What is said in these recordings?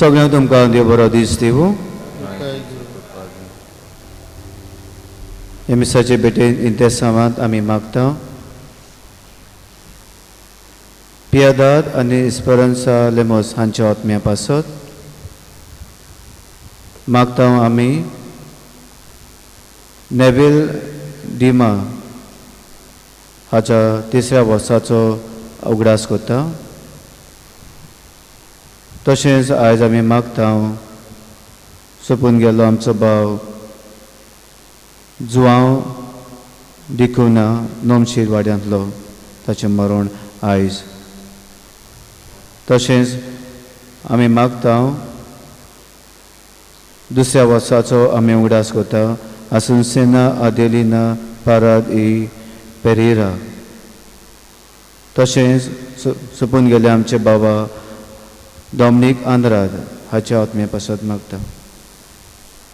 सगळ्यांक तुमकां देव बरो दीस दिवं. ह्या मिसाचे भेटेन इंतेसांवांत आमी मागता पियादाद आनी इस्परन्सा लेमोस हांच्या आत्म्या पासत मागता आमी नेवील डिमा हाच्या तिसऱ्या वर्साचो उगडास करता. तशेंच आयज आमी मागता सोंपून गेल्लो आमचो भाव जुवांव डिकुना नोमशीर वाड्यांतलो ताचें मरण आयज. तशेंच आमी मागता दुसऱ्या वर्साचो आमी उगडास करता आसुनसेना आदेलिना पाराद ई पेरेरा. तशेंच सोंपून गेले आमचे बाबा डॉमनीक आंद्राद हाच्या आत्म्या पासत मागता.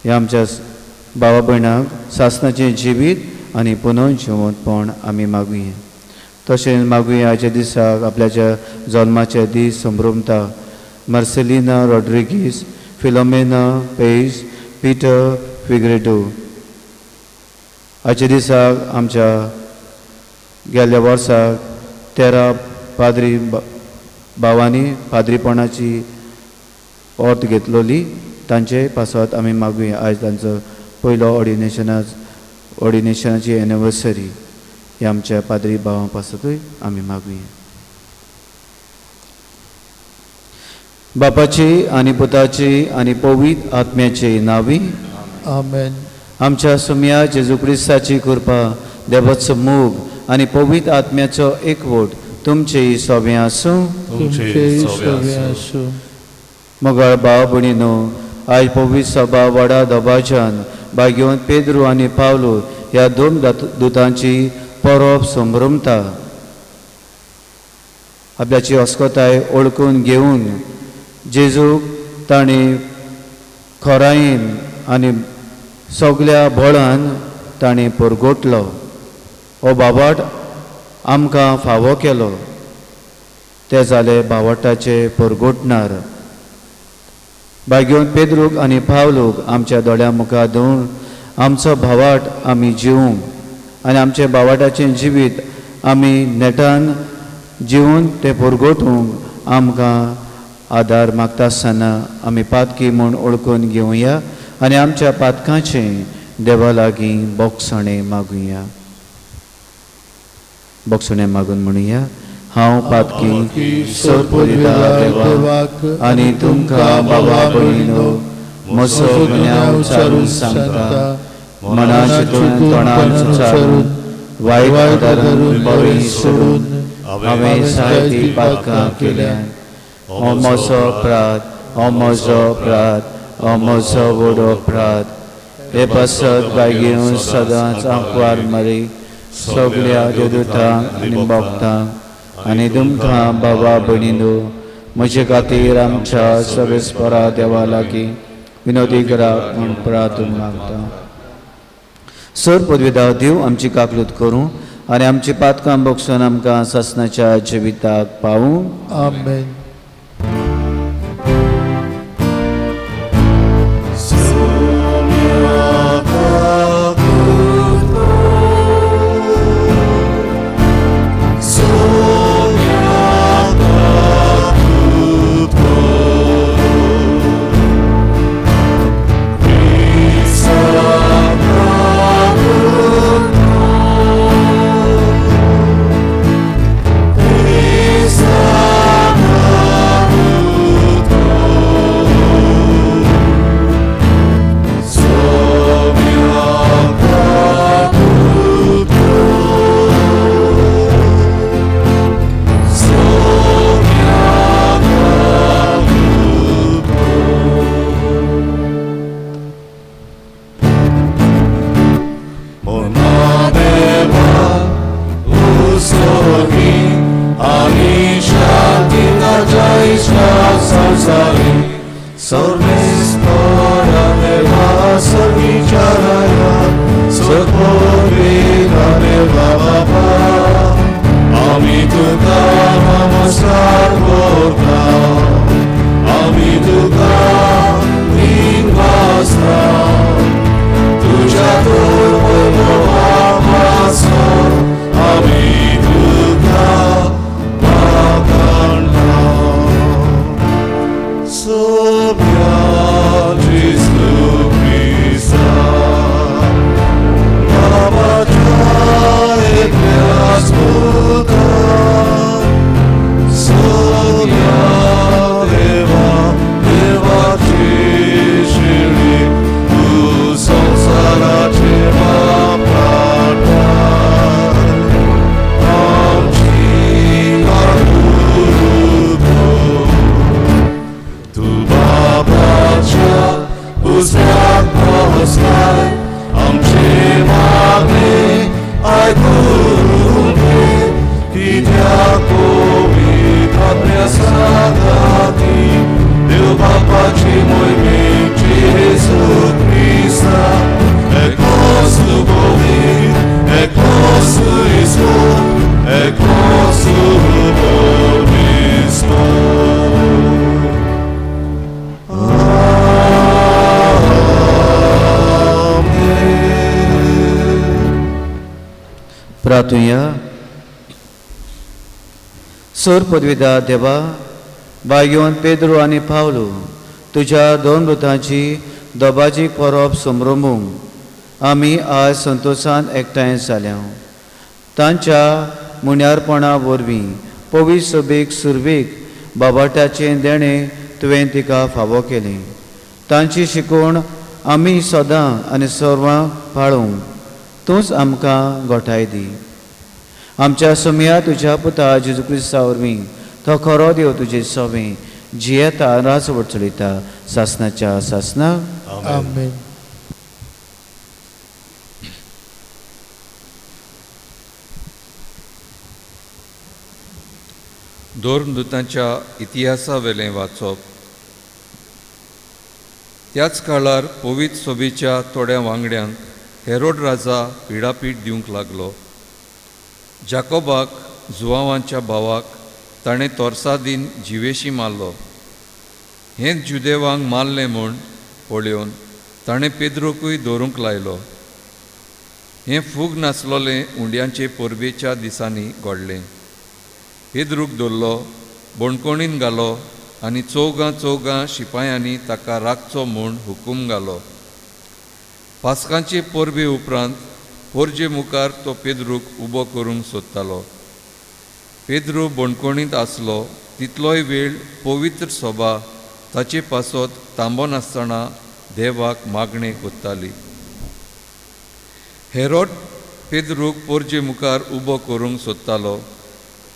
ह्या आमच्या बाबा भयणांक सासणाचें जिवीत आनी पुनः जिवंतपण आमी मागुया. तशेंच मागुया आयच्या दिसाक आपल्याच्या जल्माचे दीस संभ्रमता Marcelina Rodrigues, Philomena Paes, Peter Figueiredo. आयच्या दिसाक आमच्या गेल्ल्या वर्साक 13 पाद्री भावांनी पाद्रीपणाची अर्थ घेतलोली तांचे पासत आमी मागुया. आयज तांचो पयलो ऑर्डिनेशनाची एनिवर्सरी ह्या आमच्या पाद्री भावां पासतूय आमी मागुया. बापाची आनी पुताची आनी पवित्र आत्म्याचे नांवी आमेन. आमच्या सुम्या जेजू क्रिस्ताची कृपा, देवाचो मोग आनी पवित्र आत्म्याचो एकवट तुमचेय सोबें आसूं. तुमचेय सोबें आसूं. मोगाळ भाव भयणीनो, आयज पवित्र सभा व्हडा दबाज्यान भाग्यवंत पेद्रू आनी पावलू ह्या दोन दुतांची परब संभ्रमता. आपल्याची अस्कताय ओळखून घेवन जेजूक ताणें खोरायेन आनी सगल्या बळान ताणें परगटलो. हो बाबाट आमकां फावो केलो. ते जाले बावटाचे परगटणार. भाग्यवंत पेद्रूक आनी पावलूक आमच्या दोळ्यां मुखार दवरून आमचो भावाट आमी जिवूंक आनी आमचें भावाटाचें जिवीत आमी नेटान जिवन तें परगटूंक आमकां आदार मागता आसतना आमी पातकी म्हूण ओळखून घेवया आनी आमच्या पातकांचें देवा लागीं बोगसणें मागुया. बोगसणें मागून म्हणुया, हांव पातकी सोदपुरिता देवाक आनी तुमकां बाबा भयणीनो म्हजो गुन्यांव उच्चारून सांगता, मना चिंतून तोंडान उच्चारून वायट धरून बरें सोडून हांवें जायतीं पातकां केल्यात. हो म्हजो अपराध, हो म्हजो अपराध, हो म्हजो व्हड अपराध. हे पासत भाग्येवन सदांच आंकवार मरी सगल्या देवदूतांक आनी भक्तांक आनी तुमकां बाबा भयणीनो म्हजे खातीर आमच्या सर्वेस्परा देवा लागीं विनोदी करात म्हूण प्रार्थना मागता. सर पदवीदार देव आमची काकलूत करूं आनी आमची पातकां बक्षून आमकां सासणाच्या जिविताक पावूं. आमेन. Ami tuka vobiscum et consumo vobiscum. प्रार्थुया. सोर पदवीदा देवा, बायोन पेद्रो आनी पावलो तुज्या दोन मृतांची दबाजी परब समरंबूंक आमी आज संतोशान एकठांय जाल्या. तांच्या मुण्यारपणा वरवीं पवित्र सभेक सुरवेक बाबाट्याचें देणें तुवें तिका फावो केलें. तांची शिकवण आमी सदां आनी सर्वां पाळूंक तूंच आमकां गोठाय दी. आमच्या सोमया तुज्या पुता जेजू क्रिस्ता वरवीं तो खरो देव तुजे सवें जियेता राजवट चलयता सासनाच्या सासना. आमेन. धर्मदूतांच्या इतिहासावेलें वाचप. त्याच काळार पवित्र सभेच्या थोड्या वांगड्यांक हेरोड राजा पिडापीड दिवंक लागलो. जाकोबाक जुवांवाच्या भावाक ताणें तोर्सादीन जिवेशी मारलो. हें जुदेवांक मारलें म्हूण पळोवन ताणें पेद्रोकूय दवरूंक लायलो. हें फूग नासलोलें उंड्यांचे परबेच्या दिसांनी घडलें. पेद्रूक धरलो, बणकोणीन घालो आनी चौगां चौगां शिपायांनी ताका राखचो म्हूण हुकूम घालो. पास्कांचे परबे उपरांत पोरजे मुखार तो पेद्रूक उबो करूंक सोदतालो. पेद्रू बणकोणींत आसलो तितलोय वेळ पवित्र सभा ताचे पासत थांबनासतना देवाक मागणें कोत्ताली. हेरोड पेद्रूक पोरजे मुखार उबो करूंक सोदतालो.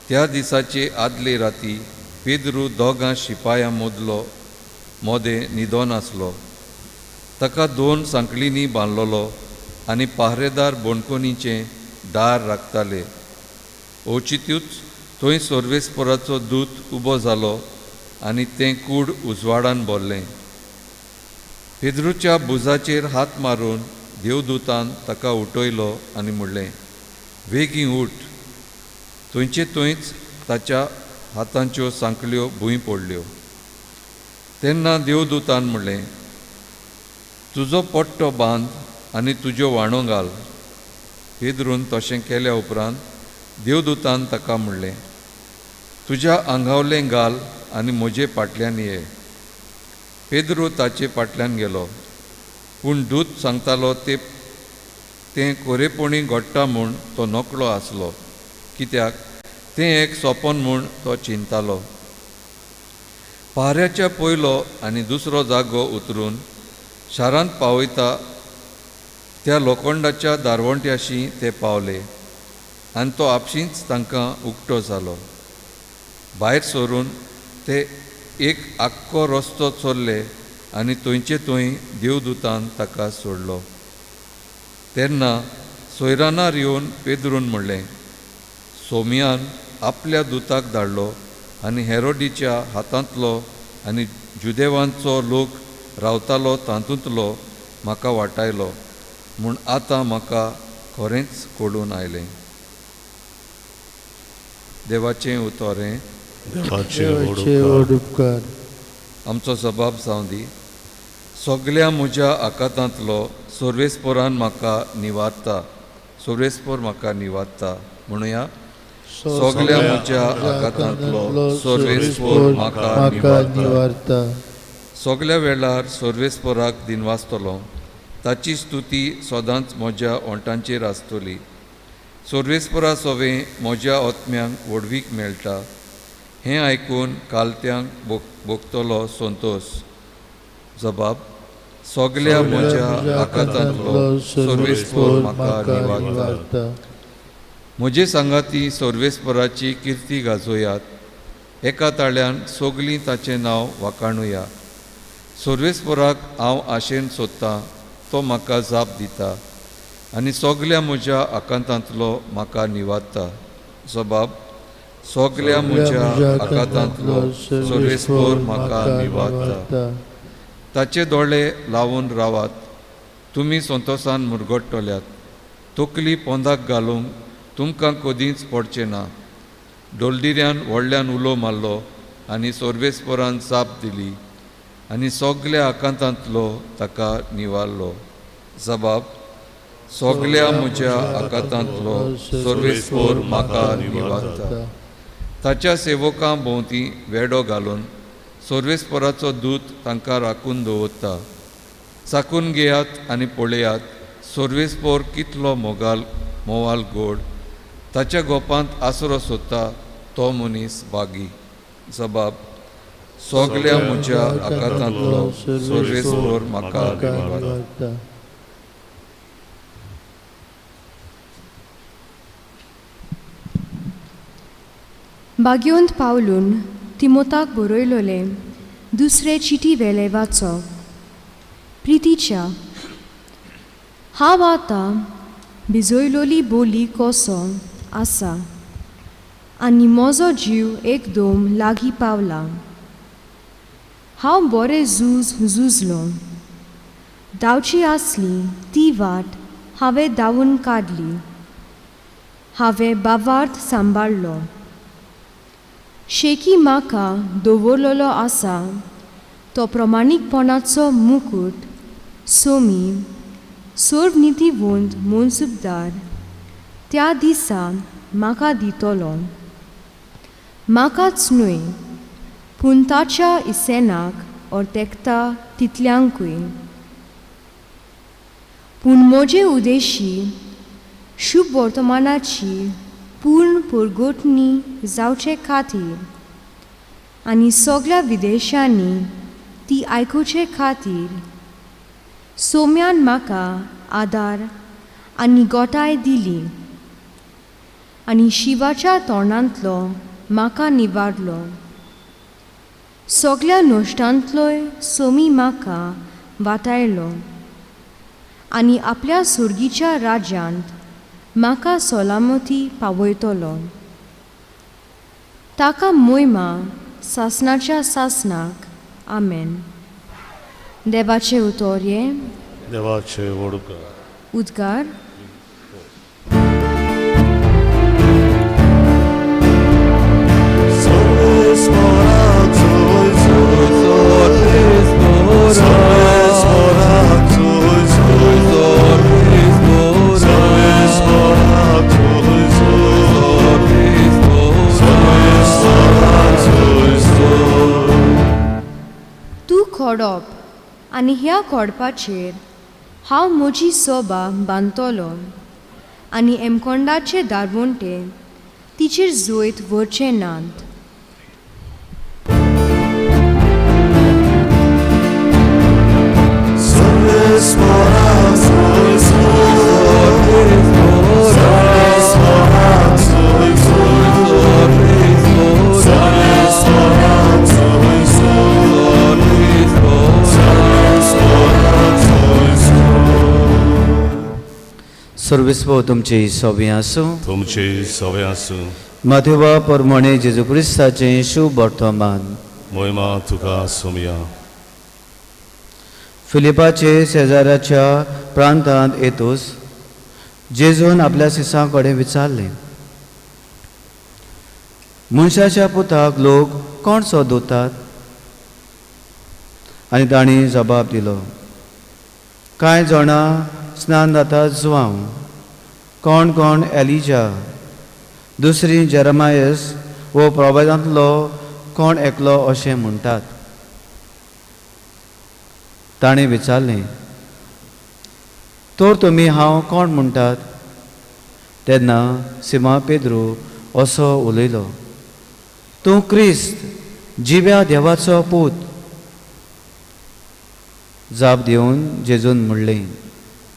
त्या दिसाचे आदले राती पेद्रू दोगां शिपायां मदलो मोदें न्हिदोन आसलो. ताका दोन सांकळींनी बांदलोलो आनी पाहरेदार बणकोणीचें दार राखताले. अवचितूच थंय सर्वेस्पराचो दूत उबो जालो आनी तें कूड उजवाडान भरलें. पेद्रूच्या भुजाचेर हात मारून देवदूतान ताका उठयलो आनी म्हणलें, वेगीं उठ. थंयचे थंयच ताच्या हातांच्यो सांकळ्यो भूंय पडल्यो. तेन्ना देवदूतान म्हणलें, तुजो पट्टो बांद आनी तुज्यो व्हाणो घाल. पेद्रून तशें केल्या उपरांत देवदूतान ताका म्हणलें, तुज्या आंगावलें घाल आनी म्हजे फाटल्यान ये. पेद्रू ताचे फाटल्यान गेलो. पूण दूत सांगतालो तें कोरेपणी घडटा म्हूण तो नकळो आसलो, कित्याक तें एक सोपन म्हूण तो चिंतालो. पाऱ्याच्या पयलो आनी दुसरो जागो उतरून शारांत पावयता त्या लोखंडाच्या दारवंट्याशी ते पावले आनी तो आपशींच तांकां उक्तो जालो. भायर सरून ते एक आख्खो रस्तो चल्ले आनी थंयचे थंय देवदूतान ताका सोडलो. तेन्ना सोयरानार येवन पेद्रून म्हणलें, सोमयान आपल्या दुताक धाडलो आनी हेरोडीच्या हातांतलो आनी जुदेवांचो लोक रावतालो तातूंतलो म्हाका वाटायलो म्हूण आतां म्हाका खरेंच कळून आयलें. देवाचें उतर हें. देवाचे व्हड उपकार. आमचो जबाब जावं दी. सगल्या म्हज्या आकातांतलो सर्वेस्परान म्हाका निवारता, सर्वेस्पर म्हाका निवारता. म्हणुया, सगल्या म्हज्या आकातांतलो सर्वेस्पर म्हाका निवारता. सगल्या वेळार सर्वेस्पराक दिनवासतलो, ताची स्तुती सदांच म्हज्या ओंठांचेर आसतली. सर्वेस्परा सवें म्हज्या आत्म्यांक व्हडवीक मेळटा, हें आयकून कालत्यांक भोगतलो संतोश. जबाब, सगल्या म्हज्या आकातांतलो सर्वेस्पर म्हाका निवारता. म्हजे सांगाती सर्वेस्पराची किर्ती गाजोयात, एका ताळ्यान सगलीं ताचें नांव वाखाणुया. सर्वेस्पराक हांव आशेन सोदतां, तो म्हाका जाप दिता आनी सगल्या म्हज्या आकांतांतलो म्हाका निवारता. जबाब, सगल्या म्हज्या आकांतांतलो सर्वेस्पर म्हाका निवारता. ताचे दोळे लावन रावात, तुमी संतोशान मुरगट्टल्यात. तकली पोंदाक घालूंक तुमकां कदींच पडचें ना. डोलडिऱ्यान व्हडल्यान उलो मारलो आनी सोर्वेस्पोरान जाप दिली आनी सगल्या आकांतांतलो ताका निवारलो. जबाब: सगल्या म्हज्या आकांतांतलो सोर्वेस्पोर म्हाका निवारता. ताच्या सेवकां भोंवती वेडो घालून सोर्वेस्पोराचो दूत तांकां राखून दवरता. चाखून घेयात आनी पळयात सोर्वेस्पोर कितलो मोगाल मोवाल गोड. ताच्या गोपांत आसरो सोदता तो मनीस बागी. जबाब: सगल्या म्हज्या आकांतांतलो सोर्वेस्पोर म्हाका निवारता. बाग्योंत पावलून तिमोताक बरयलोलें दुसरे चिटी वेले वाचप. प्रितीच्या, हांव आतां भिजयलोली बोली कसो आसा आनी म्हजो जीव एकदम लागीं पावला. हांव बरें झूज झुजलो, धांवची आसली ती वाट हांवें धांवून काडली, हांवें बावार्थ सांबाळ्ळो. शेकी म्हाका दवरलेलो आसा तो प्रमाणीकपणाचो मुकूट सोमी सर्व नितीवंत मनसुबदार त्या दिसा म्हाका दितलो. म्हाकाच न्हय पूण ताच्या इसेनाक अर्तेकता तितल्यांकूय. पूण म्हजे उदेशी शुभ वर्तमानाची पूर्ण पुरगोटणी जावचे खातीर आनी सगल्या विदेशांनी ती आयकुचे खातीर सोम्यान म्हाका आदार आनी गोटाय दिली आनी शिवाच्या तोंडांतलो म्हाका निवारलो. सगल्या नश्टांतलोय सोमी म्हाका वाटायलो आनी आपल्या सुर्गीच्या राज्यांत म्हाका सलामती पावयतलो. ताका मोयमा सासणाच्या सासणाक. आमेन. देवाचे उतर हें. देवाचे व्हड उपकार. उद्गार. तूं खोडप आनी ह्या खोडपाचेर हांव म्हजी सोबा बांदतलो आनी एमकोंडाचे दारवंटे तिचेर जैत व्हरचे नात. सर्वेस्पोर तुमचे सोबें आसूं. तुमचे सोबें आसूं. माथेवा परमणे जेजू क्रिस्ताचें शुभ वर्तमान. मोहिमा तुका सोमया. फिलिपाचे शेजाराच्या प्रांतांत येतूच जेजून आपल्या शिसां कडेन विचारलें, मनशाच्या पुताक लोक कोण सोदतात? आनी तांणी जबाब दिलो, कांय जाणां स्नान जाता जुवांव, कोण कोण एलिजा, दुसरी जेरमायस वो प्रवादांतलो कोण एकलो अशें म्हणटात. ताणें विचारलें, तर तुमी हांव कोण म्हणटात? तेन्ना सिमा पेद्रू असो उलयलो, तूं क्रिस्त, जिव्या देवाचो पूत. जाप दिवन जेजून म्हणलें,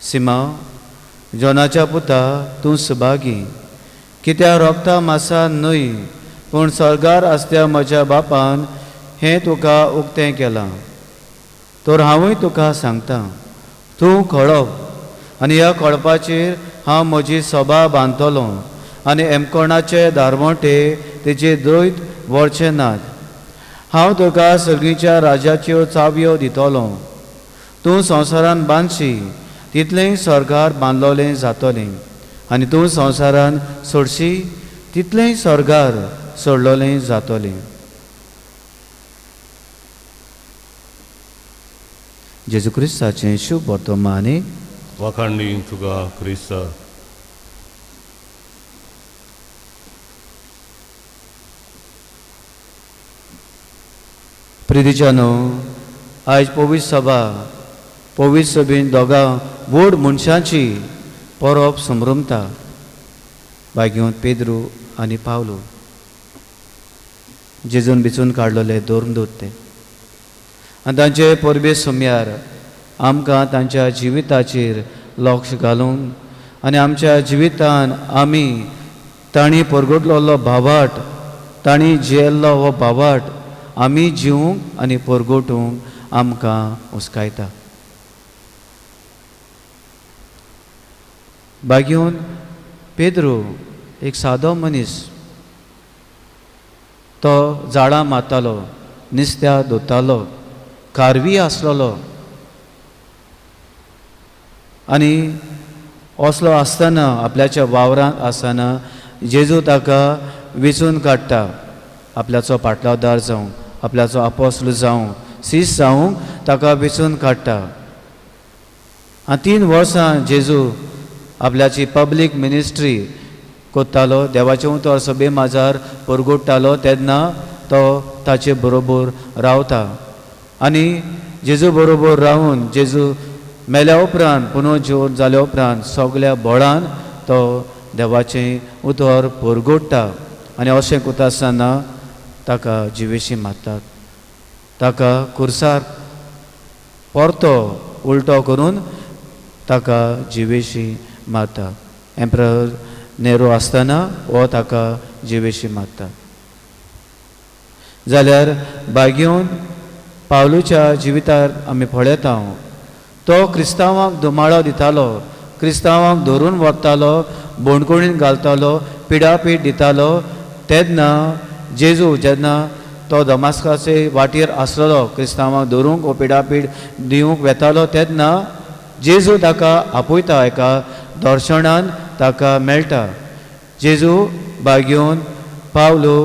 सिमा, जॉनाच्या पुता, तूं सुभागी, कित्याक रोगता मासा न्हय पूण सर्गार आसल्या म्हज्या बापान हें तुका उक्तें केलां. तर हांवूय तुका सांगता, तूं खळप आनी ह्या खळपाचेर हांव म्हजी सभा बांदतलो आनी एमकोणाचे दारवंटे तेजे द्वैत व्हरचे नात. हांव तुका सर्गीच्या राजाच्यो चावयो दितलो. तूं संवसारान बांदशी तितलेंय सर्गार बांदलोलें जातलें आनी तूं संवसारान सोडशी तितलेंय स्वर्गार सोडलोलें जातलें. जेजू क्रिस्ताचें शुभ वर्तमानी. वाखाणणी तुका क्रिस्ता. प्रितीच्यानो, आयज पवित्र सभा, पवित्र सभेन दोगां व्हड मनशांची परब समरमता, बागेवन पेद्रू आनी पावलो, जेजून बिचून काडलेले धर्मदूत ते. आनी तांचे परबे सोमयार आमकां तांच्या जिविताचेर लक्ष घालूंक आनी आमच्या जिवितान आमी तांणी परगटलेलो भावाट, तांणी जियेल्लो हो भावाट आमी जिवूंक आनी परगटूंक आमकां हुस्कायता. बागेवन पेद्रू एक सादो मनीस, तो जाळां मारतालो, नुस्त्या धरतालो, कारवी आसलेलो आनी असलो आसतना आपल्याच्या वावरांत आसतना जेजू ताका वेंचून काडटा आपल्याचो पाटलावदार जावंक, आपल्याचो आपोस्ल जावंक, सीस जावंक ताका वेंचून काडटा. आनी 3 वर्सां जेजू आपल्याची पब्लीक मिनिस्ट्री कोत्तालो, देवाचें उतर सभे माजार परगोडटालो तेन्ना तो ताचे बरोबर रावता आनी जेजू बरोबर रावून जेजू मेल्या उपरांत पुनः जिवन जाल्या उपरांत सगल्या बळान तो देवाचें उतर परगोडटा आनी अशें करता आसतना ताका जिवेशी मारतात, ताका कुर्सार परतो उलटो करून ताका जिवेशी मारता. एम्प्रर नेरो आसतना हो ताका जिवेशी मारता. जाल्यार बागेवन पावलूच्या जिवितार आमी पळयता, तो क्रिस्तांवांक धुमाळो दितालो, क्रिस्तांवांक धरून व्हरतालो, बोणकोणीन घालतालो, पिडापीड दितालो. तेन्ना जेजू जेन्ना तो दमास्काचे वाटेर आसलेलो, क्रिस्तांवांक धरूंक वो पिडापीड दिवंक वेतालो तेन्ना जेजू ताका आपयता, एका दर्शनान ताका मेळटा. जेजू बागेवन पावलो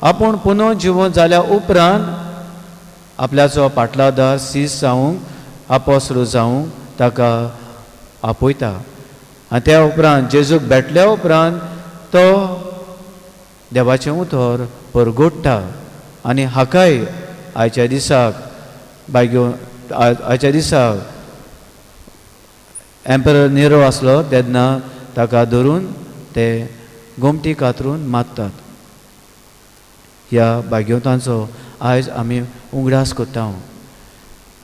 आपूण पुनः जिवन जाल्या उपरांत आपल्याचो पाटलादार सीस जावंक, आपोस्ल जावंक ताका आपयता. आनी त्या उपरांत जेजूक भेटल्या उपरांत तो देवाचें उतर परगोडटा आनी हाकाय आयच्या दिसाक बायगो आयच्या दिसाक एम्परर नेरो आसलो तेन्ना ताका धरून ते गोमटी कातरून मारतात. ह्या भाग्यवतांचो आयज आमी उगडास करता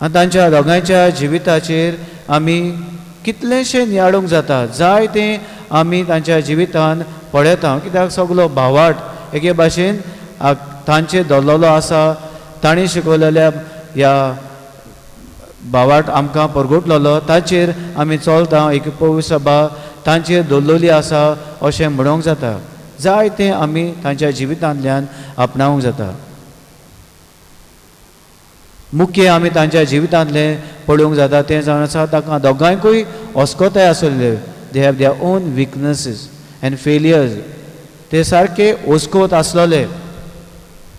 आनी तांच्या दोगांयच्या जिविताचेर आमी कितलेशें नियाळूंक जाता, जाय तें आमी तांच्या जिवितान पळयता. कित्याक सगलो भावाट एके भाशेन तांचेर धरलेलो आसा, तांणी शिकवलेल्या ह्या भावाट आमकां परगटलेलो ताचेर आमी चलता. एक पवित्र सभा तांचेर दवरलेली आसा अशें म्हणूंक जाता. जाय तें आमी तांच्या जिवितांतल्यान आपणावंक जाता. मुख्य आमी तांच्या जिवितांतलें पळोवंक जाता तें जावन आसा ताका दोगांयकूय अस्कोताय आसलेली, they have their own weaknesses and failures, ते सारके ओस्कोत आसलेले.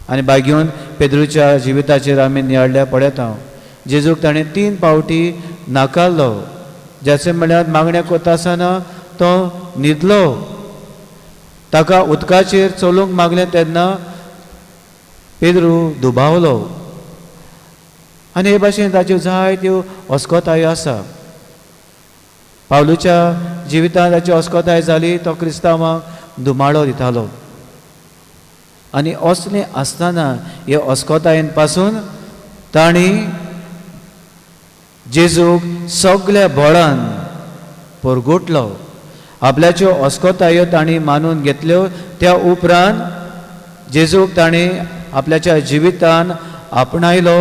आनी बागेवन पेद्रूच्या जिविताचेर आमी नियाळ्ळ्या पळयता, जेजूक ताणें 3 पावटी नाकारलो. जाचें म्हळ्यार मागण्या करता आसतना तो न्हिदलो, ताका उदकाचेर चलूंक मागलें तेन्ना पेद्रू दुबावलो. आनी हे भाशेन ताच्यो जायत्यो अस्कोतायो आसा. पावलूच्या जिवितांत ताची अस्कोताय जाली, तो क्रिस्तांवांक धुमाळो दितालो. आनी असलें आसतना हे अस्कोतायेन पासून तांणी जेजूक सगल्या बळान परगोटलो. आपल्याच्यो अस्कोतायो तांणी मानून घेतल्यो. त्या उपरांत जेजूक ताणें आपल्याच्या जिवितान आपणायलो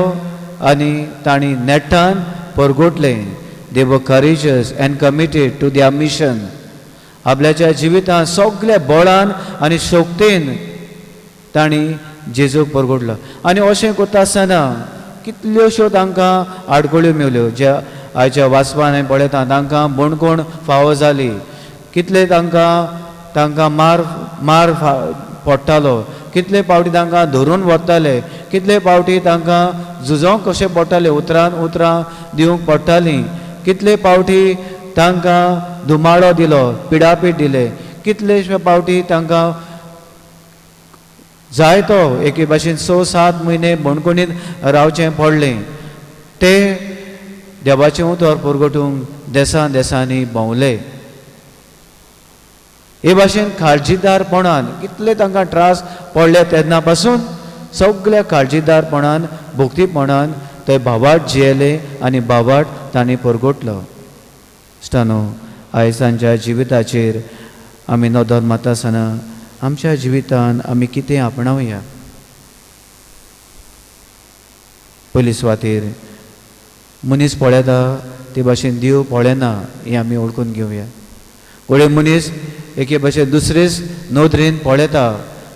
आनी तांणी नेटान परगोटलें. They were courageous and committed to their mission. आपल्याच्या जिवितान सगल्या बळान आनी शक्तेन तांणी जेजूक परगोटलो. आनी अशें करता आसतना कितल्योश्यो तांकां आडखळ्यो मेवल्यो. ज्या आयच्या वाचपान हांवें पळयता तांकां बोणकोण फावो जाली, कितले तांकां तांकां मार मार पडटालो, कितले पावटी तांकां धरून व्हरताले, कितले पावटी तांकां झुजोंक कशें पडटालें, उतरान उतरां दिवंक पडटालीं, कितले पावटी तांकां धुमाडो दिलो, पिडापीड दिले, कितलेशे पावटी तांकां जायतो एके भाशेन 6-7 म्हयने बणकोणीत रावचें पडलें. ते देवाचें उतर परगटूंक देसान देसांनी भोंवले. हे भाशेन काळजीदारपणान कितले तांकां त्रास पडले तेन्ना पासून सगल्या काळजीदारपणान भक्तीपणान ते भावाट जियेले आनी भावाट तांणी परगटलो. इश्टानो, आयज तांच्या जिविताचेर आमी नदर मारता आसतना आमच्या जिवितान आमी कितें आपणावया. पयली सुवातेर मनीस पळयता ते भाशेन देव पळयना हें आमी वळखून घेवया. घडये मनीस एके भाशेन दुसरेच नदरेन पळयता,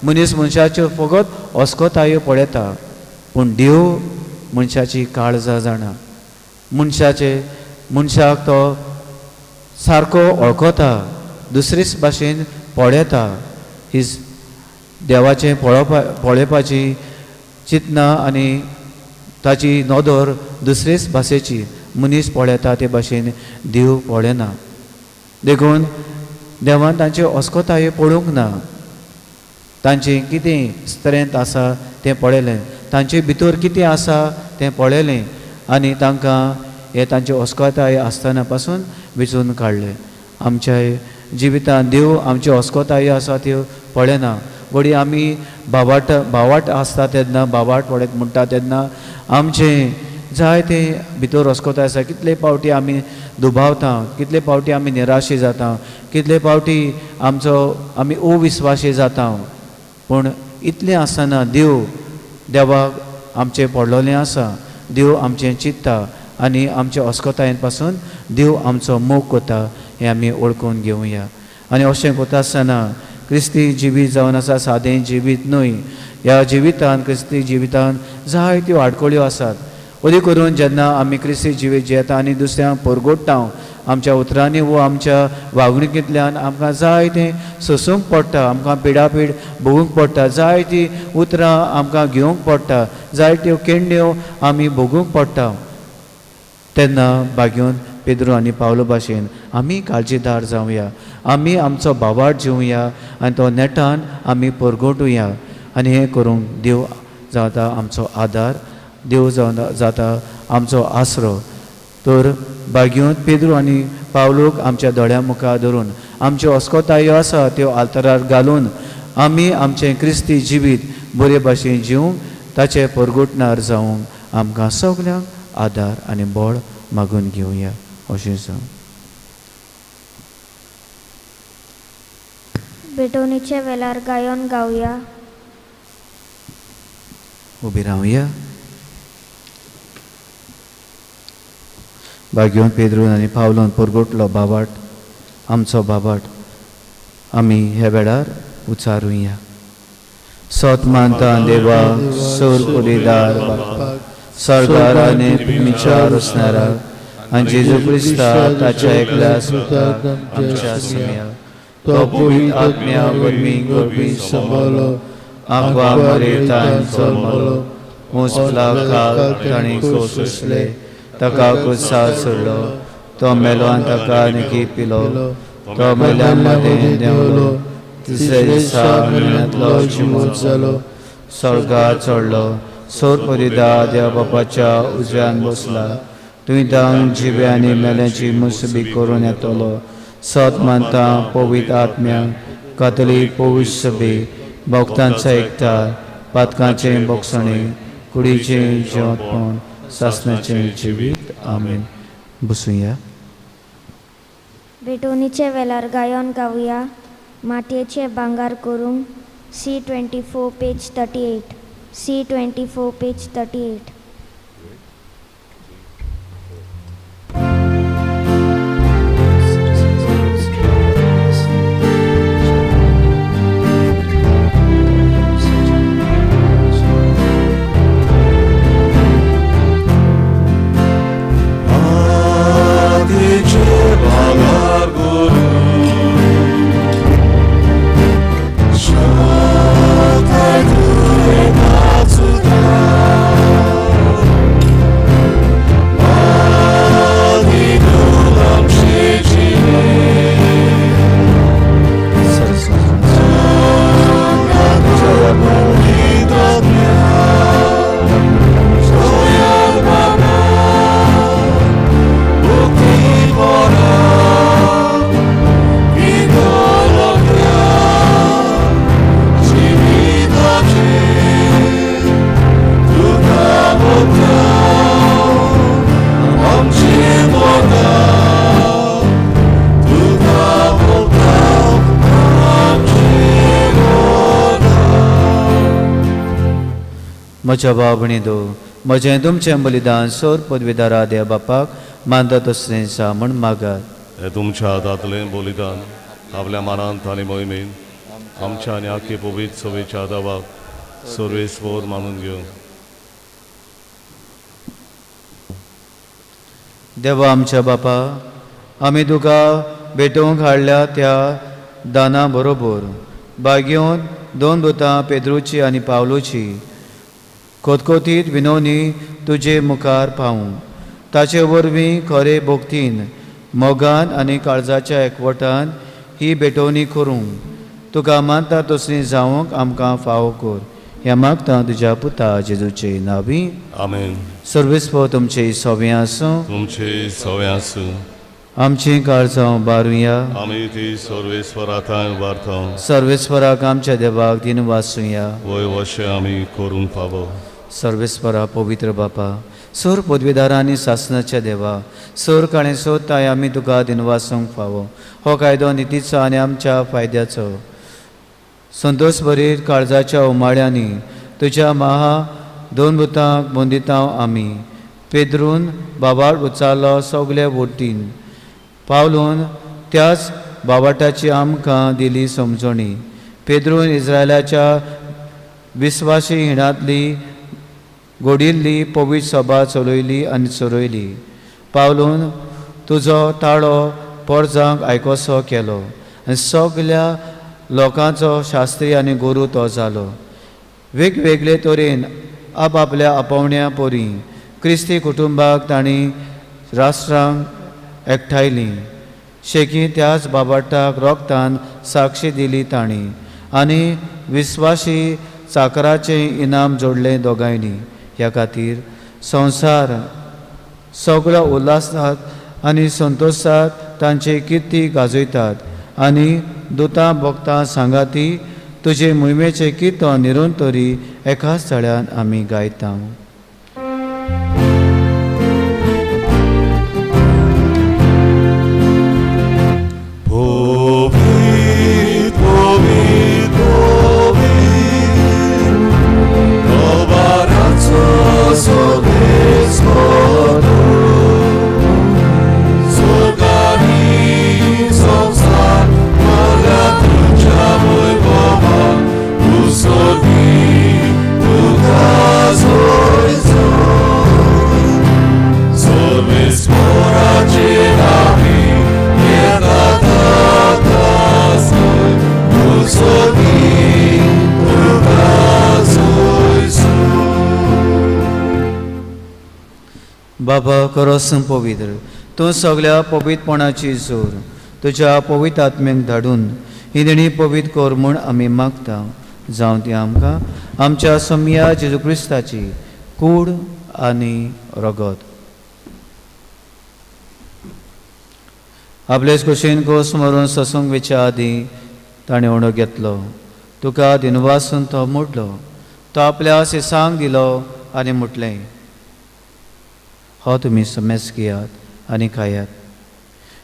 मनीस मनशाच्यो फकत अस्कोतायो पळयता, पूण देव मनशाची काळजां जाणा, मनशाचे मनशाक तो सारको वळखता, दुसरेच भाशेन पळयता. ही देवाचें पळोवपाची चिंतना आनी ताची नदर दुसरेच भाशेची, मनीस पळयता ते भाशेन देव पळयना. देखून देवान तांच्यो अस्कोतायो पळोवंक ना, तांचें कितें स्ट्रेंथ आसा तें पळयलें, तांचे भितर कितें आसा तें पळयलें आनी तांकां हे तांच्यो अस्कोताय आसतना पासून वेंचून काडलें. आमच्या जिवितांत देव आमच्यो अस्कोतायो आसा त्यो पळयना. घडये आमी भावाट भावाट आसता तेन्ना, भावाट पळयत म्हणटा तेन्ना आमचें जायते भितर अस्कोताय आसा. कितले पावटी आमी दुबावता, कितले पावटी आमी निराशी जाता, कितले पावटी आमचो आमी अविस्वाशी जाता. पूण इतलें आसतना देव देवाक आमचें पडलेलें आसा, देव आमचें चिंतता आनी आमच्या अस्कोतायेन पासून देव आमचो मोग करता हें आमी वळखून घेवया. आनी अशें करता आसतना क्रिस्ती जिवीत जावन आसा सादें जिवीत न्हय. ह्या जिवितान क्रिस्ती जिवितान जायत्यो आडखळ्यो आसात. अदी करून जेन्ना आमी क्रिस्ती जिवीत जियेता आनी दुसऱ्यांक परगोडटा आमच्या उतरांनी वो आमच्या वागणुकेंतल्यान आमकां जाय तें सोंसूंक पडटा, आमकां पिडापीड भोगूंक पडटा, जायतीं उतरां आमकां घेवंक पडटा, जायत्यो केण्ण्यो आमी भोगूंक पडटा. तेन्ना भाग्योन पेद्रू आनी पावलो भाशेन आमी काळजीदार जावया, आमी आमचो भावाट जिवया आनी तो नेटान आमी परगटुया. आनी हें करूंक देव जाता आमचो आदार, देव जाता आमचो आसरो. तर भाग्योन पेद्रू आनी पावलूक आमच्या दोळ्यां मुखार धरून आमच्यो अस्कोतायो आसा त्यो आल्तरार घालून आमी आमचें क्रिस्ती जिवीत बरे भाशेन जिवंक ताचें परगटणार जावंक आमकां सगल्यांक आदार आनी बळ मागून घेवया. अशें जावं. भेटवणीच्या वेळार गायन गावया. उबी रावया. भाग्योन पेद्रून आनी पावलोन परगटलो बाबाट आमचो बाबाट आमी ह्या वेळार उचारुया. सत मानता देवा सोर पुरीदार सरदार आनी मिच्या रचणारा आनी जेजू क्रिस्ता ताच्या एकल्या सुताक आमच्या सुम्या तो पवित्र आत्म्या वरवीं गोरवीं सांबाळलो, आंकवा मरेतान जल्मलो, मुसला काल ताणें सोंसले, ताका कुसार सोडलो, तो मेलो आनी ताका निकी पिलो, तो मेल्या मदें देंवलो, तिसऱ्या दिसा म्हयन्यांतलो जिवो जालो, स्वर्गार चडलो, सोर परिदा देवा बापाच्या उजव्यान बसला, तुवें दांग जिवे आनी मेल्यांची मुसबी करून येतलो. सत मानता पवित्र आत्म्या कातोलीक पवित्र सभे भक्तांचो एकठार पातकांचें बोगसणें कुडीचें जिवंतपण सासणाचें जिवीत. आमेन. बसुया. भेटवणीच्या वेळार गायन गावया. मातयेचें भांगर करूंक C24 page 38, C24 page 38. मातयेचें भांगर करूंक म्हज्या भाव भयणींनो, म्हजें तुमचें बलिदान सोर पदवीदारा देव बापाक मानता तसलें जा म्हूण मागात. हे तुमच्या हातांतलें बलिदान आपल्या मानांत आनी मोहिमेन आमच्या आनी आखी पवित्र सभेच्या देवाक सर्वेस्पर मानून घेवं. देवा आमच्या बापा, आमी तुका भेटोवंक हाडल्या त्या दाना बरोबर बागेवन दोन दुतां पेद्रूची आनी पावलूची खोतखोतीत विनवणी तुजे मुखार पावूं. ताचे वरवीं खरे भक्तीन, मोगान आनी काळजाच्या एकवटान ही भेटवणी करूंक तुका मानता तसली जावंक आमकां फावो कर. ह्या मागता तुज्या पुता जेजूचे नांवी. आमेन. सर्वेस्पर तुमचे सवे आसूं. तुमचे सवे आसूं. आमची काळजां बारुया. आमी ती सर्वेस्परा थंय उबारता. सर्वेस्पराक आमच्या देवाक दिन वाचुया. वय वशें आमी करूंक फावो. सर्वेस्परा पवित्र बापा, सोर पदवीदारा आनी सासनाच्या देवा, सोर काळें सोदताय आमी तुका दिनवासूंक फावो. हो कायदो नितीचो आनी आमच्या फायद्याचो. संतोश भरीत काळजाच्या उमाळ्यांनी तुज्या महा दोन भुतांक बंदितांव आमी. पेद्रून बाबाळ उचारलो सगळे वोटीन, पावलून त्याच बाबाटाची आमकां दिली समजणी. पेद्रून इस्रायलाच्या विस्वासी हिणांतली घडिल्ली पवित्र सभा चलयली आनी चरयली. पावलून तुजो ताळो पोरजांक आयकोसो केलो आनी सगल्या लोकांचो शास्त्री आनी गुरू तो जालो. वेगवेगळे तरेन आपआपल्या आपोवण्या परी क्रिस्ती कुटुंबाक तांणी राष्ट्रांक एकठांयलीं. शेकी त्याच बाबाटाक रोगतान साक्षी दिली तांणी आनी विस्वाशी चाकराचें इनाम जोडलें दोगांयनी. ह्या खातीर संवसार सगळो उल्हासात आनी संतोशात तांची किर्ती गाजयतात आनी दुतां भक्तां सांगाती तुजे मोहिमेचें किर्तन निरंतरी एकाच थळ्यान आमी गायता. बाबा करोस पवित्र, तूं सगल्या पवित्रपणाची जोर तुज्या पवित्र आत्म्याक धाडून ही देणी पवित्र कर म्हूण आमी मागता. जावं ती आमकां आमच्या सोमया जेजू क्रिस्ताची कूड आनी रगत. आपलेच कुशीन कोस मरून ससूंक वेच्या आदीं ताणें उणो घेतलो, तुका दिनवासून तो मोडलो, तो आपल्या सिसांक दिलो आनी म्हटलें, हो तुमी समेस घेयात आनी खायात,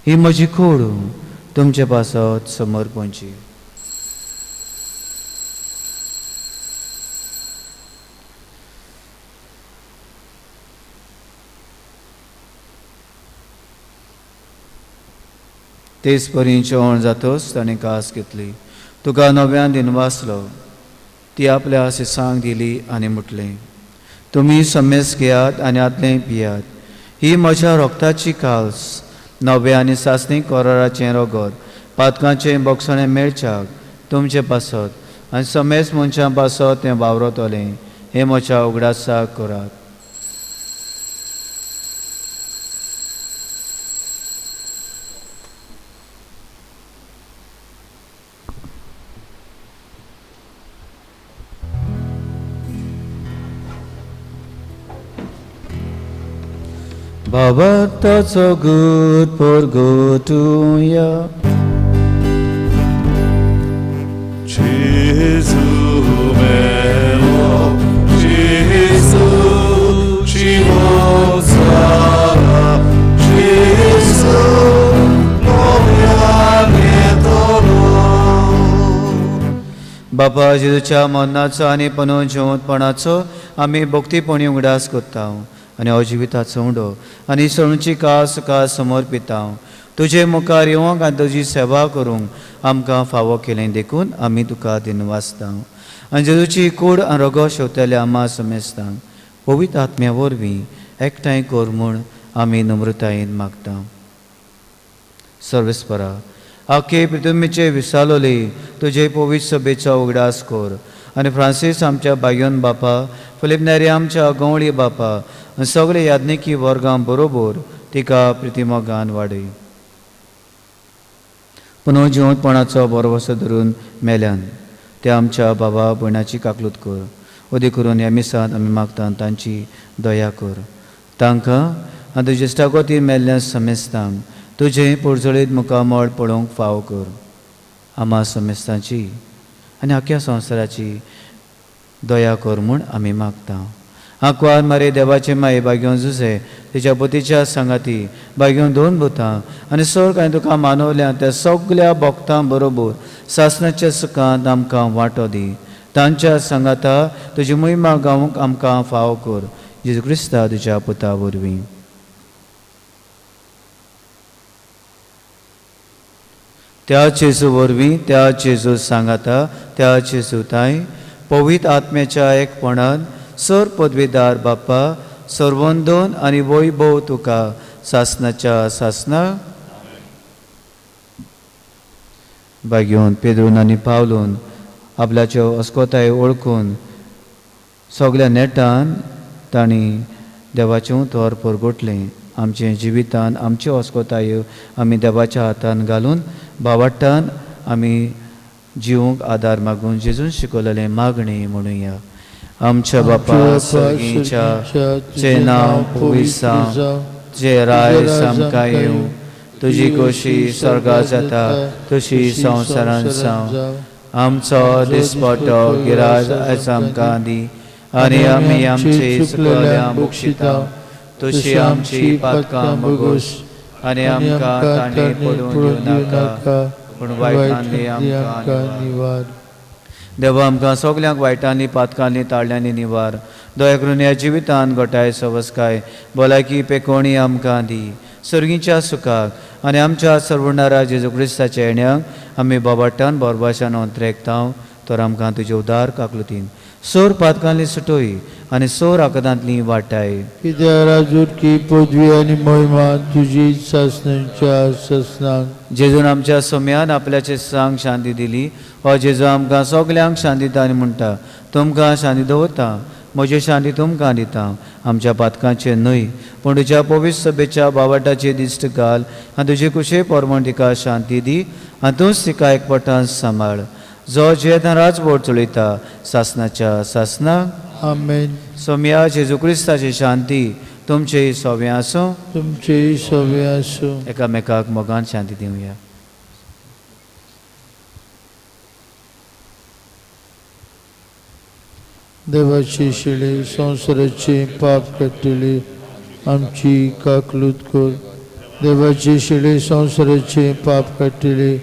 ही म्हजी कूड तुमचे पासत समर्पणची. तेच परी जेवण जातच ताणें कास घेतली, तुका नव्यान दिनवासलो, ती आपल्या सिसांक दिली आनी म्हटलें, तुमी समेस घेयात आनी आतलें पियात, ही म्हज्या रोगताची काल्स, नव्या आनी सासणी कराराचें रगत, पातकांचें बोगसणें मेळच्याक तुमचे पासत आनी समेस मनशां पासत तें वावरतलें, हें म्हज्या उगडासाक करात. भावार्थाचो गूट परगटुया. जेजू मेलो, जेजू जिवो जाला, जेजू नव्यान येतलो. बापा जेजूच्या मरणाचो आनी पुनः जिवंतपणाचो आमी भक्तीपणी उगडास करता आनी हो जिविताचो उंडो आनी सणूची कास तुका समर्पिता. तुजे मुखार येवंक आनी तुजी सेवा करूंक आमकां फावो केलें देखून आमी तुका दिनवासता. आनी जेजूची कूड आनी रगत शेवतल्या आमा समेस्तांक पवित्र आत्म्या वरवीं एकठांय कर म्हूण आमी नम्रतायेन मागता. सर्वेस्परा आखे पृथ्वीचे विसालोले तुजे पवित्र सभेचो उगडास कर आनी फ्रांसीस आमच्या बायोन बापा, फिलीप नेरी आमच्या गवळी बापा आनी सगळे याज्ञिकी वर्गां बरोबर तिका प्रितिमोगान वाडय. पुनः जिवंतपणाचो भरवसो धरून मेल्यान ते आमच्या बाबा भयणाची काकलूत कर. उदी करून ह्या मिसांत आमी मागता तांची दया कर. तांकां आनी तुजे इश्टागतीन मेल्ल्या समेस्तांक तुजें पोरजळीत मुखामळ पळोवंक फाव कर. आमा समेस्तांची आनी आख्या संवसाराची दया कर म्हूण आमी मागता. आंकवार मारे देवाचे माये बागेवन जुजे तिच्या पोतीच्या सांगाती बागेवन दोन भुतां आनी सर्ग आनी तुका मानवल्या त्या सगल्या भक्तां बरोबर सासणाच्या सुखांत आमकां वांटो दी. तांच्या सांगाता तुजी मोहिमा गावंक आमकां फाव कर. जेजू क्रिस्ता तुज्या पुता वरवीं. त्या जेजू वरवीं, त्या जेजू सांगाता, त्या जेजू ताय पवित्र आत्म्याच्या एकपणान सर पदवीदार बाप्पा सर्वंदन आनी वैभव तुका सासनाच्या सासना. बागेवन पेद्रून आनी पावलून आपल्याच्यो अस्कोताय ओळखून सगल्या नेटान तांणी देवाचें उतर परगटलें. आमचें जिवितान आमच्यो अस्कोतायो आमी देवाच्या हातान घालून बावाट्टान आमी जिवंक आदार मागून जेजून शिकवलेलें मागणें म्हणुया. आमच्या बापा सर्गीच्या तुजें नांव पवित्र जावं, तुजें राय आमकां येवं, तुजी खोशी स्वर्गांत जाता तशी संवसारांत जावं. आमचो दिसपट्टो गिराज आयज आमकां दी आनी आमी आमचे चुकल्या बक्षिता तशी आमची पातकां भोगोस आनी आमकां ताणें पडून दिवं नाका पूण वायटांनी आमकां निवार. देवा आमकां सगल्यांक वायटांनी पातकांनी ताळ्यांनी निवार. दया करून ह्या जिवितान घटाय सवसकाय भलायकी पेकोणी आमकां दी. सर्गीच्या सुखाक आनी आमच्या सर्वणारा जेजू क्रिस्ताच्या येण्याक आमी बाबाट्टान बोरभाशान अंतरेकता तर आमकां तुजे उदार काकलुतीन सोर पातकांतली सुटोय आनी सोर आकदांतली वाटाय. कित्याक राजूरकी पदवी आनी महिमा तुजी सासणाच्या सासणाक. जेजून आमच्या सोम्यान आपल्याचे सांग शांती दिली. हो जेजू आमकां सगल्यांक शांती दिता आनी म्हणटा, तुमकां शांती दवरता, म्हजी शांती तुमकां दिता. आमच्या पातकांचे न्हय पूण तुज्या पवित्र सभेच्या बावाटाची दिश्ट घाल आनी तुजे कुशे परमण तिका शांती दी आनी तूंच तिका एकपटान सांबाळ. जो जियेता राजवट चलयता सासणाच्या सासणाक. आमेन. सोम्या जेजू क्रिस्ताची शांती तुमचे सोवे आसूं. तुमचे सोवे आसूं. एकामेकाक मोगान शांती दिवया. देवाची शिळे संवसाराचे पाप काडटली आमची काकलूत कर. देवाची शिळे संवसाराचे पाप काडटली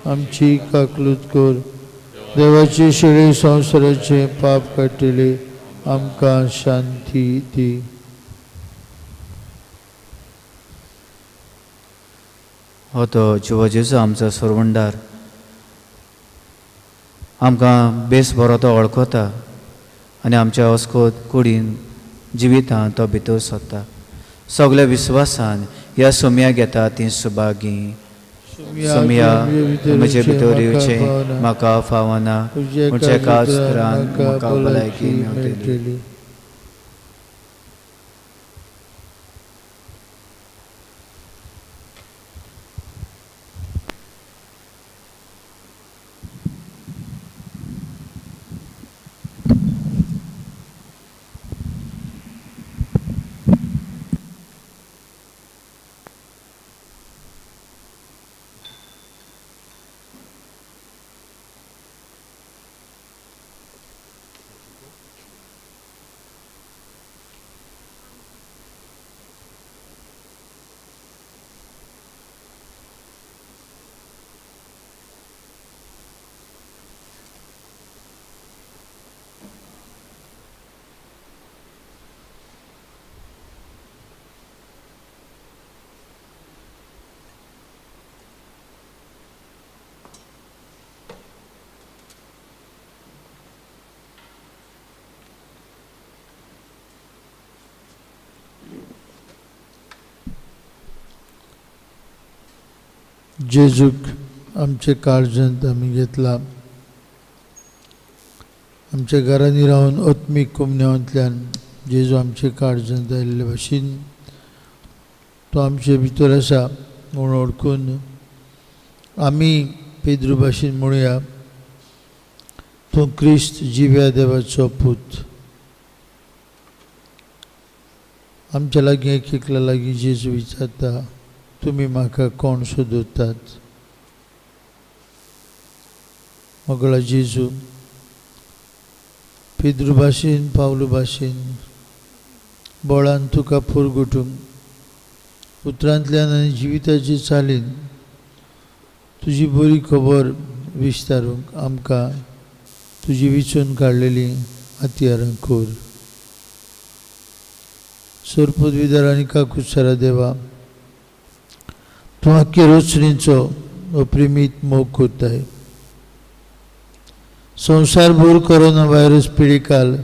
आमची काकलूत कर. देवाची शिळे संवसाराचे पाप काडटली आमकां शांती दी. हो तो जिवा जेजू आमचो सरवंडार आमकां बेस बरो तो वळखता आनी आमच्या अस्कोत कुडीन जिवितांत तो भितर सरता. सगल्या विस्वासान ह्या सोम्या घेता ती सुभागी. सोम्या म्हजे भितर येवचें म्हाका फावना, पूण एकाच उतरान म्हाका भलायकी मेळटली. जेजूक आमचे काळजांत आमी घेतला. आमच्या घरांनी रावन आत्मीक कुमन्यांतल्यान जेजू आमचे काळजांत आयिल्ले भाशेन तो आमचे भितर आसा म्हूण वळखून आमी पेद्रू भाशेन म्हणुया, तूं क्रिस्त जिव्या देवाचो पूत. आमच्या लागीं एक एकल्या लागीं जेजू विचारता, तुमी म्हाका कोण सोदतात? मोगळा जेजू, पेद्रू भाशेन पावलू भाशेन बळान तुका पुरगुटूंक उतरांतल्यान आनी जिविताचे चालीन तुजी बरी खबर विस्तारूंक आमकां तुजी विचून काडलेली हत्यारां कर. सरपदविदार आनी काकुत्सरा देवा, तूं आख्खे रोचणेचो अप्रिमीत मोग करताय. संवसारभर कोरोना व्हायरस पिडिकाल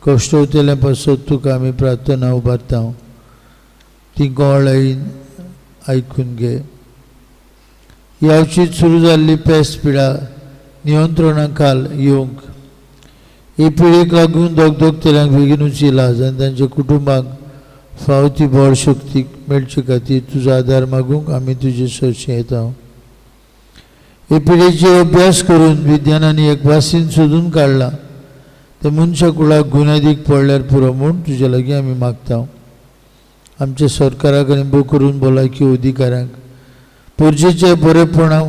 कश्टवतल्या पासत तुका आमी प्रार्थना उबारता, ती गोळायेन आयकून घे. ह्या सुरू जाल्ली पेस्ट पिडा नियंत्रणा खाल येवंक ही पिडेक लागून दगदगतल्यांक बेगीनूच इलाज आनी तांच्या कुटुंबाक फावो ती बळ शक्ती मेळचे खातीर तुजो आदार मागूंक आमी तुजे सरशी येता. हे पिडेचेर अभ्यास करून विज्ञानांनी एक वासीन सोदून काडलां तें मनशा कुळाक गुन्यादीक पडल्यार पुरो म्हूण तुजे लागीं आमी मागता. आमच्या सरकाराक आनी भोव करून भलायकी अधिकाऱ्यांक परजेच्या बरेपणा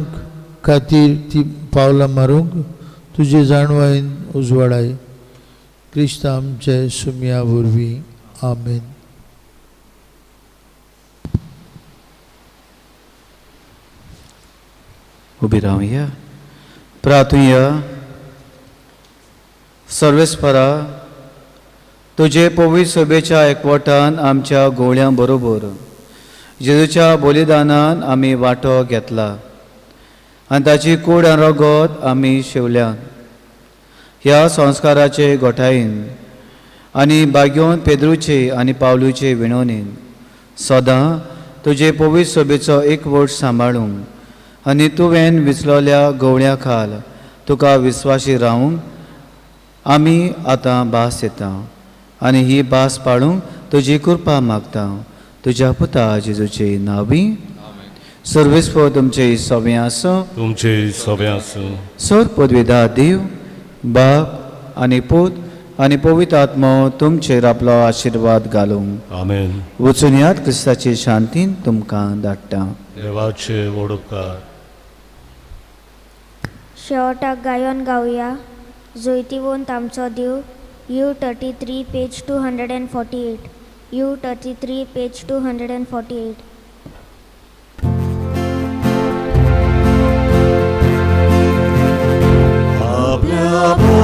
खातीर ती पावलां मारूंक तुजे जाणवायेन उजवाडाय. क्रिस्त आमचे सुमया वरवीं, आमेन. उबी रावया, प्रार्थुया. सर्वेस्परा, तुजे पवित्र सभेच्या एकवटान आमच्या गोवळ्यां बरोबर जेजूच्या बलिदानान आमी वांटो घेतला आनी ताची कूड आनी रगत आमी शेवल्या. ह्या संस्काराचे गोठायेन आनी बागयोन पेद्रूचे आनी पावलूचे विणवणेन सदां तुजे पवित्र सभेचो एकवट सांबाळूंक आनी तुवें विचलोल्या गवळ्या खाल तुका विस्वाशी रावूंक आमी आतां भास येता आनी ही भास पाळूंक तुजी कृपा मागता. तुज्या पुता जेजूचे नांवी. सर्वेस्पर तुमचे सवे आसूं, तुमचे सवे आसूं. सर पदवीदा देव बाप आनी पूत आनी पवित्र आत्मो तुमचेर आपलो आशिर्वाद घालूं. आमेन. वचून यात क्रिस्ताचे शांतीन तुमकां धाडटा. देवाचे व्हड उपकार. शेवटाक गायन गावया जोयतिवंत आमचो देव. U 33 page 248. U 33 page 248. आपल्या